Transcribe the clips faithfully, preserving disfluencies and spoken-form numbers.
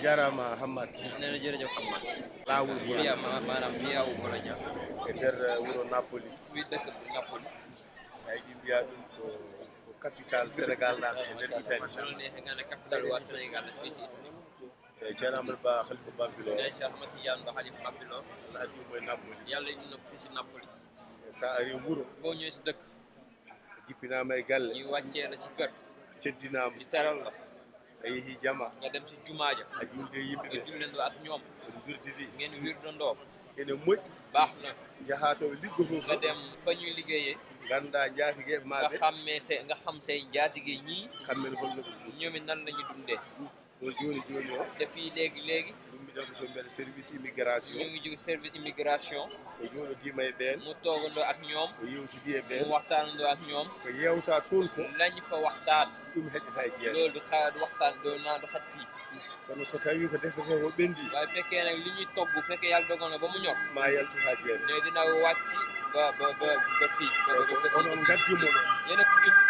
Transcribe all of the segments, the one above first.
Jarama Hammad. Nene jërëjëf Hammad. Laawol Fiya maanaam Fiya o Bologna. E nder wuro Napoli. Wi dëkk Napoli. So a yiɗi mbiya ɗum ko ko capital Sénégal ɗa e nder Italie. Ɗon ne hegana capital wa Sénégal fii ci Italie. E Ceerno Amadou Ba Khalifa Babilo. Eyi Ceerno Amadou Tidiane Ba Khalifa Babilo. Allah addi mo e Napoli. Yalla inno ko fii ci Napoli. E so a ari wuro. Boo ñëwee si dëkk. Jippinaama e galle. Ñu wàccee la ci kër. Teddinaama. Ñu teral la. A yehi jama. Nga dem si jumaa ja. A julde yimɓe ɓe. Nga jullendoo ak ñoom. En wirdidi. Ngeen wirdandoo. Ene moƴƴi. Baax na. Njahaa to ɓe liggotoo. Nga dem fa ñuy liggéeyee. Nganndaa njaatigeeɓe maa ɓe. Nga xammee say nga xam say njaatige ñii. Kamɓe ne holno ɓe ɗum. Ñoomi nan la ñu dundee. Ɗo jooni jooni o. Nde fii leegi leegi. Ɗum mbiɗon ko so mbeɗa service immigration. Ñu ngi jóge service immigration. O jooɗodiima e ɓeen. Mu toogandoo ak ñoom. O yewtidi e ɓeen. Mu waxtaanandoo ak ñoom. Ko yewta toon ko. Lañ fa waxtaan. Ɗum heƴata e jeere. Loolu du xa du waxtaan du naa du xaj fii. Kono so tawii ko defetee ko ɓenndii. Waaye fekkee nag li ñuy togg fekkee Yàlla dogal na ba mu ñor. Maa yaltu haa jeere. Ne dina wàcc ba ba ba ba fii. Ba ba ba fii. Onon ngaddi mo ɗo. Yéen a ko fi indi.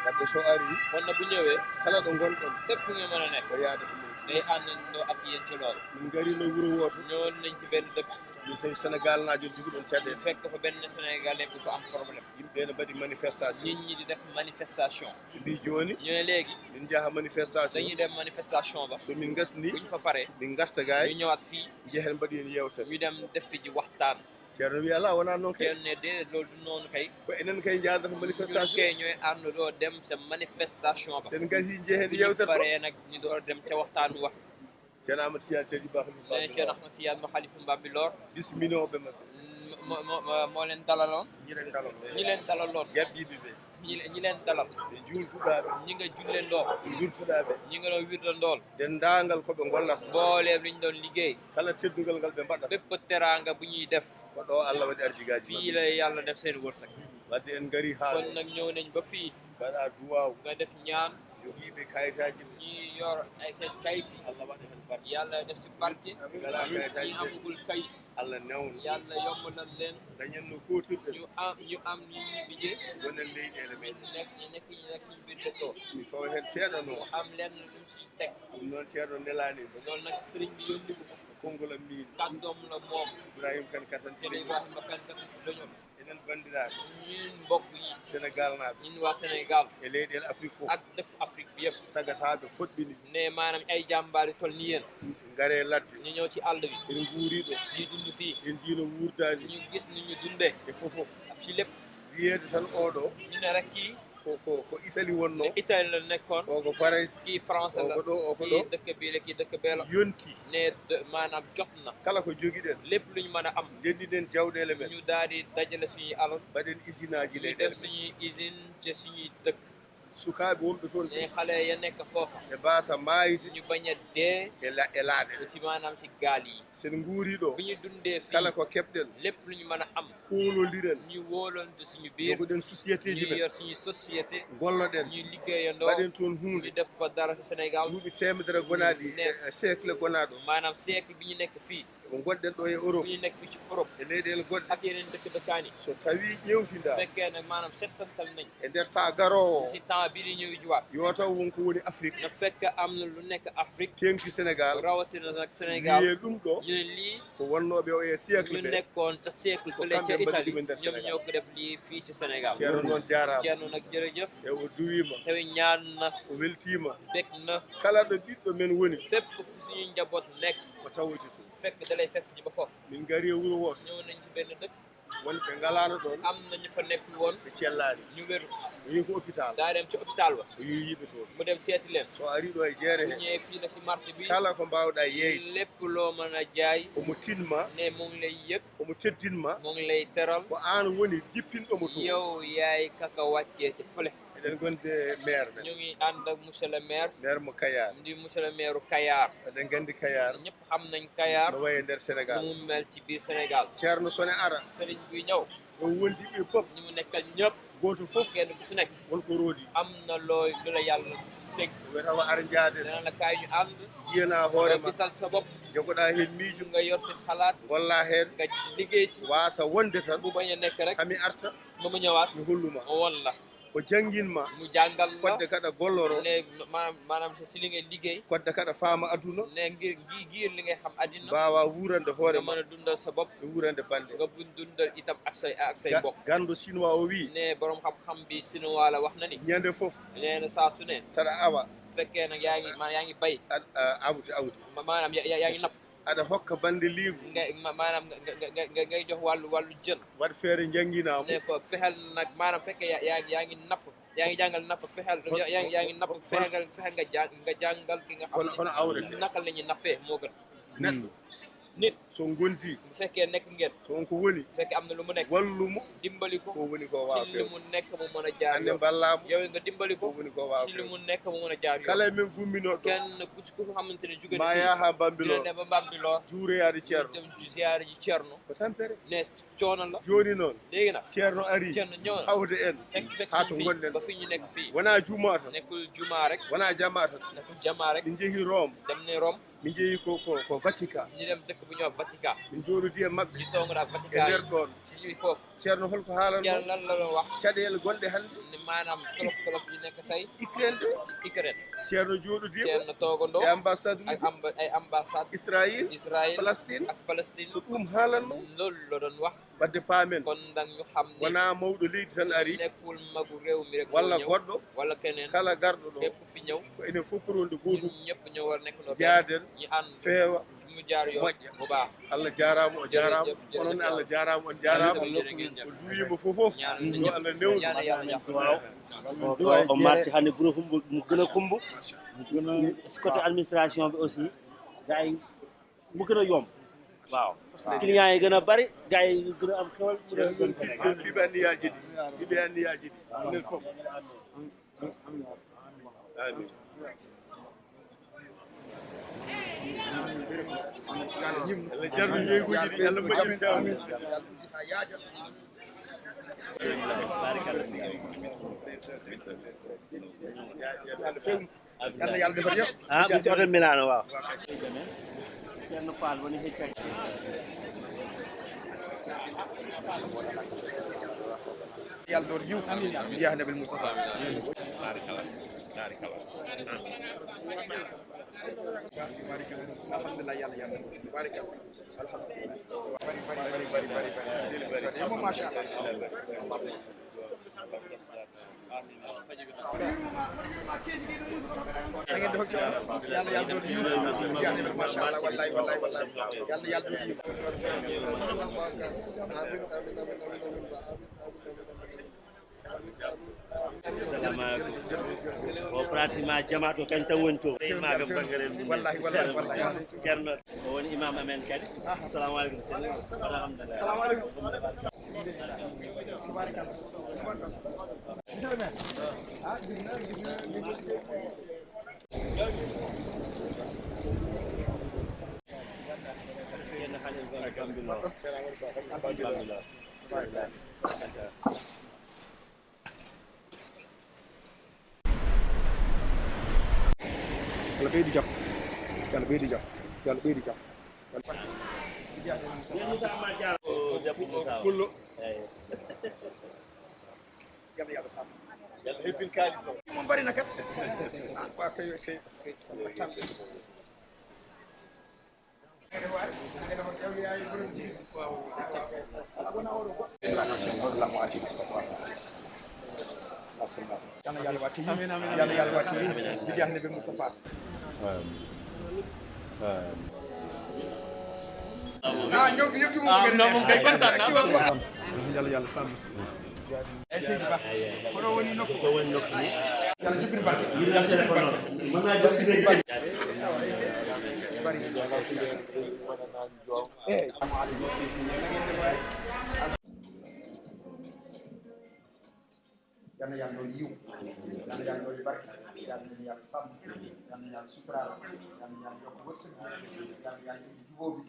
Wadde so arii. Wonna bu ñëwee. Kala ɗo ngonɗon. Fépp fu ngeen mën a nekk. O yaada ko mum. Day àndandoo ak yéen ci loolu. Min ngariino wuro wooto. Ñëwoon nañ ci benn dëkk. Min tawi Senegaal naajo jogi ɗon caɗeele. Fekk fa benn Sénégalais bu fa am problème. Yimɓe ne mbaɗi manifestation. Nit ñi di def manifestation. Ɓe mbii jooni. Ñu ne léegi. Min njaha manifestation. Dañuy dem manifestation ba. So min ngasni. Bu ñu fa paree. Min ngarta gaay. Ñu ñëwaat fii. Njehen mbaɗi heen yeewtere. Ñu dem def fi ji waxtaan. Ceerno wi alaa wonaa noon kay. Ceerno ne de loolu du noonu kay. Ko enen kay njahdata manifestation. Ñun kay ñooy ànd doo dem sa manifestation ba. Sen ngasi njehen yeewtere. Paree nag ñu door dem ca waxtaan wax. Ceerno Ahmad Tidiane Seydi Ba Khalifa Babylor. Ceerno Ahmad Tidiane Ba Khalifa Babylor. Bisminooɓe maɓɓe. Mo mo mo moo leen dalaloon. Ñi leen dalaloon. Ñi leen dalaloon. Jabbiiɓe ɓe. Ñi ñi leen dalal. Ɓe juultuɗaaɓe. Ñi nga jullendoo. Ɓe juultuɗaaɓe. Ñi nga doon wirdandool. Denndaangal ko ɓe ngollata. Mbooleem li ñu doon liggéey. Kala teddungal ngal ɓe mbaɗata. Bépp teraanga bu ñuy def. Ko ɗo Allah waɗi arjigaaji maɓɓe. Fii la Yàlla def seen wërsëg. Wadde en ngarii haa. Kon nag ñëw nañ ba fii. Mbaɗa duwaaw. Nga def ñaan. Jogiiɓe kayitaaji ɓe. Ñi yor ay seen kayit yi. Allah waɗa heen barke. Yàlla def ci barke. Ñi amagul kayit. Allah newna. Yàlla yombalal leen. Dañen no kootirɗen. Ñu am ñu am li ñu bijee. Gonen leyɗeele men. Nekk ñu nekk ñu nekk suñu biir dëkkoo. Mi fawa heen seeɗa noon. Am lenn lu mu siy teg. Ɗum noon ceerno nelaani. Loolu nag sëriñ bi yónni ko. Konngol am miin. Kàddoom la moom. Ibrahima Kane Katan. Ceerno Ibrahima Kane Katan Loñol. Enen banndiraaɓe. Ñun mbokk yi. Senegaal naaɓe. Ñun waa Senegaal. E leyɗeele Afrik fof. Ak dëkk Afrik bi yëpp. Sagataaɓe foɗɓini. Ne maanaam ay jàmbaar yu toll ni yéen. Ngaree ladde. Ñu ñëw ci àll bi. Eɗen nguuri ɗo. Ñuy dund fii. En njiino wuurdaani. Ñu gis ni ñu dundee. E fof fof. Ak ci lépp. Wiyeede tan oo ɗo. Ñu ne rek kii. Ko ko ko Italie wonnoo. Ne Italie la nekkoon. Oo ko Farayse. Kii France la. Oo ko ɗo oo ko ɗo. Kii dëkk bii la kii dëkk bee la. Yonti. Ne maanaam jot na. Kala ko jogiɗen. Lépp lu ñu mën a am. Ndendiɗen jawɗeele men. Ñu daal di dajale suñuy alal. Mbaɗen isinaaji leyɗeele men. Ñu def suñuy usine ci suñuy dëkk. Sukaaɓe wonɓe toon. Ne xale ya nekk foofa. Ɓe mbaasa maayde. Ñu bañ a dee. E la e laaɗe. Ci maanaam ci gaal yi. Sen nguurii ɗo. Bu ñu dundee fii. Kala ko keɓɗen. Lépp lu ñu mën a am. Kuulondiren. Ñu wóolonte suñu biir. Jogoɗen société ji men. Ñu yor suñu société. Golloɗen. Ñu liggéeyandoo. Mbaɗen toon huunde. Ñu def fa dara si Sénégal. Duuɓi teemedere gonaaɗi e siècle gonaaɗo. Maanaam siècle bi ñu nekk fii. Ko ngonɗen ɗo e Europe. Bi ñu nekk fii ci Europe. E leyɗeele goɗɗe. Ak yeneen dëkk dëkkaan yi. So tawii ƴeewtinɗaa. Fekkee nag maanaam settantal nañ. E nder taa garoowo. Ci temps bi di ñëw jiwaat. Yoo taw won ko woni Afrique. Na fekk am na lu nekk Afrique. Teeŋti Sénégal. Rawatina nag Sénégal. Wiyee ɗum ɗo. Ñu ne lii. Ko wonnooɓe o e siècle ɓe. Ñu nekkoon sa siècle. Ko kamɓe mbaɗi ɗum e nder Sénégal. Ñoom ñoo ko def lii fii ci Sénégal. Ceerno noon jaaraama. Ceerno nag jërëjëf. E o duwiima. Tawi ñaan na. O weltiima. Bég na. Kala ɗo ɓiɗɗo men woni. Fépp fu suñu njaboot nekk. O tawoyta toon. Fekk da lay fekk ji ba foofu. Min ngari e wuro wooto. Ñëw nañ ci benn dëkk. Wonɓe ngalaano ɗoon. Am na ñu fa nekk woon. Ɓe cellaani. Ñu wéru. O yehi ko hôpital. Daa dem ci hôpital ba. O yehi yiɓe toon. Mu dem seeti leen. So ari ɗo e jeere he. Ñëwee fii na si marché bi. Kala ko mbaawɗaa yeeyde. Lépp loo mën a jaay. Omo tinma. Ne mu ngi lay yëg. Omo teddinma. Mu ngi lay teral. Ko aan woni jippinɗo mo toon. Yow yaay kaka wàccee ci fële. Eɗen ngondi e maire men. Ñu ngi ànd ak monsieur le maire. Maire mo Kayar. Ndi monsieur le maire Kayar. Eɗen nganndi Kayar. Ñëpp xam nañ Kayar. No wayi e nder Sénégal. Nu mu mel ci biir Sénégal. Ceerno so ne ara. Sëriñ bi ñëw. O wondi ɓe fof. Ñi mu nekkal ñëpp. Gooto fof. Kenn ku si nekk. Wonko roodi. Am na looy lu la yàlla teg. Wiyata wa ar njaaden. Dana la kaay ñu ànd. Jiyanaa hoore ma. Nga gisal sa bopp. Jogoɗaa heen miijo. Nga yor si xalaat. Ngollaa heen. Nga liggéey ci. Waasa wonde tan. Bu bañ a nekk rek. Hami arta. Ba mu ñëwaat. Mi holluma. Won la. O jannginma. Mu jàngal la. Fodde kaɗa golloro. Ne ma-, maanaam sa si li ngay liggéey. Kodde kaɗa faama aduna. Ne ngir, ngir, ngir li ngay xam àddina. Mbaawa wuurande hoore ma. Nga mën a dundal sa bopp. E wuurande bande. Nga bun dundal itam ak say, ak say mbokk. Ganndo chinois o wi. Ne borom xam-xam bi chinois la wax na ni. Ñande fof. Nee na saa su ne. Saɗa awa. Bu fekkee nag yaa ngi, maanaam yaa ngi bay. A, a, awdi, awdi. Ma-, maanaam ya-, ya-, yaa ngi napp. Aɗa hokka bande liigu. Ngay, ma-, maanaam nga, nga, nga, nga, ngay jox wàllu, wàllu jën. Waɗ feere njannginaa mo. Ne fa fexeel nag, maanaam fekkee yaa, yaa, yaa ngi napp, yaa ngi jàngal napp, fexeel, yaa, yaa ngi, yaa ngi napp, fexeel nga, fexeel nga jàng, nga jàngal ki nga xam ne naka la ñuy nappee moo gën. Neɗɗo. Nit. So ngonti. Bu fekkee nekk ngeen. So on ko woni. Bu fekkee am na lu mu nekk. Wallu mo. Dimbali ko. Ko woni ko waaw ci li mu nekk mu mën a jaar yoon. Mballaa mo. Yow nga dimbali ko. Ko woni ko waaw ci li mu nekk mu mën a jaar yoon. Kala e men gumminooɗo. Kenn ku ci, ku xamante ne jóge na fii. Maa yaa haa Bambilor. Dina dem ba Bambilor. Juuroyaade Ceerno. Dem ziyaare ji Ceerno. Ko tampere. Ne coono la. Jooni noon. Léegi nag. Ceerno ari. Ceerno ñëw na. Tawde en. Fekk, fekk haa to ngonɗen. Ba fi ñu nekk fii. Wonaa jumaa tan. Nekkul jumaa rek. Wonaa jamaa tan. Nekkul jamaa rek. Min njehi Rome. Dem ne Rome. Min njehi ko, ko, ko Vatican. Ñu dem dëkk bu ñuy wax Vatican. Min njooɗodii e maɓɓe. Ñu toog ak Vatican. E nder ɗoon. Ci ñuy foofu. Ceerno, hol ko haalanno? Ceerno, lan la doon wax? Caɗeele gonɗe hannde. Ni maanaam tolof tolof yi nekk tey. Ukraine de. Ci Ukraine. Ceerno jooɗodii ko. Ceerno toogandoo. E ambassade ak uji. Amba-, ay ambassade. Israël. Israël. Palestine. Ak Palestine. Ko ɗum haalanno. Loolu la doon wax. Wadde paamen. Kon nag ñu xam ne wonaa mawɗo leydi tan ari. Nekkul magu réew mi rek. Walla ñëw, goɗɗo. Walla keneen. Kala garɗo ɗo. Képp fi ñëw. Ko enen fof ko ronde gootum. Ñun ñëpp ñoo war a nekk noo benn. Jaaden. Ñu ànd. Feewa. Mu jaar yoon. Moƴƴa. Bu baax. Allah jaaraama, o jaaraama. Jërëjëf, jërëjëf. Onon Allah jaaraama, on jaaraama. Jërëjëf, jërëjëf. Ko duwiima fof fof. Ñaanal nañu. Yo Allah newnu. Ñaanal yàlla jàmm. Waaw. O, o, o marché hannde bureau fof mo, mo gën a kumbo. Côté administration bi aussi, gars yi mu gën a yomb. Waaw. Client yi gën a bari, gars yi gën a am xewal, mu gën a yomb. Ɓiɓɓe anniyaaji ɗi, ɓiɓɓe anniyaaji ɗi, minen fof. Amin. Allah jarno jeeguuji ɗi, Allah moƴƴin. Amin. Yalla fewnu. Yalla, yalla defal yëpp. Ah, monsieur Otel Milano, waaw. Ceerno Fall woni hecci. Yalla doon yiw. Jeex Nabil Mustafa. Barikalla. Barikalla. Alhamdulillah, yalla, yalla. Barikalla. Alhamdulillah. Bari, bari, bari, bari, bari, bari. Yalla, masha Allah. Na ngeen def ak coono? Yàlla, yàlla doon yiw. Jaajëf, macha Allah, wallaay, wallaay, wallaay. Yàlla, yàlla doon yiw. Salaamaaleykum. O pratiquement jamaatu o kañ tan woni to. Feewnde, feewnde. Wallahi, wallahi, wallahi. Ceerno, o woni imam amen kadi. Salaamaaleykum. Alhamdulillah. Salaamaaleykum. Yalla ɓeydu jam. Yalla ɓeydu jam. Yalla ɓeydu jam. Pullo. Yalla, yalla sàmm. Yalla hebbin kaalis o. Mo bari na kat. Ah, wa kay, kay, kay. Yalla, yalla watti. Yalla, yalla watti. Bi jaahi Nabi Mustafa. Ah, ñoo ngi yëg yu mu gën a moom kay kontaan naa. Yalla, yalla sàmm. Ay Seydi Ba. Ko ɗo woni nokku. Ko woni nokku ni. Yalla jokkini barke. Yalla jokkini barke. Mën naa jokkini barke. Bari. Eh. Yal na Yàlla dolli yiw. Yal na Yàlla dolli barke. Yal na Yàlla sàmm. Yal na Yàlla suturaal. Yal na Yàlla yokk wërsëg. Yal na Yàlla indi jubóo bi.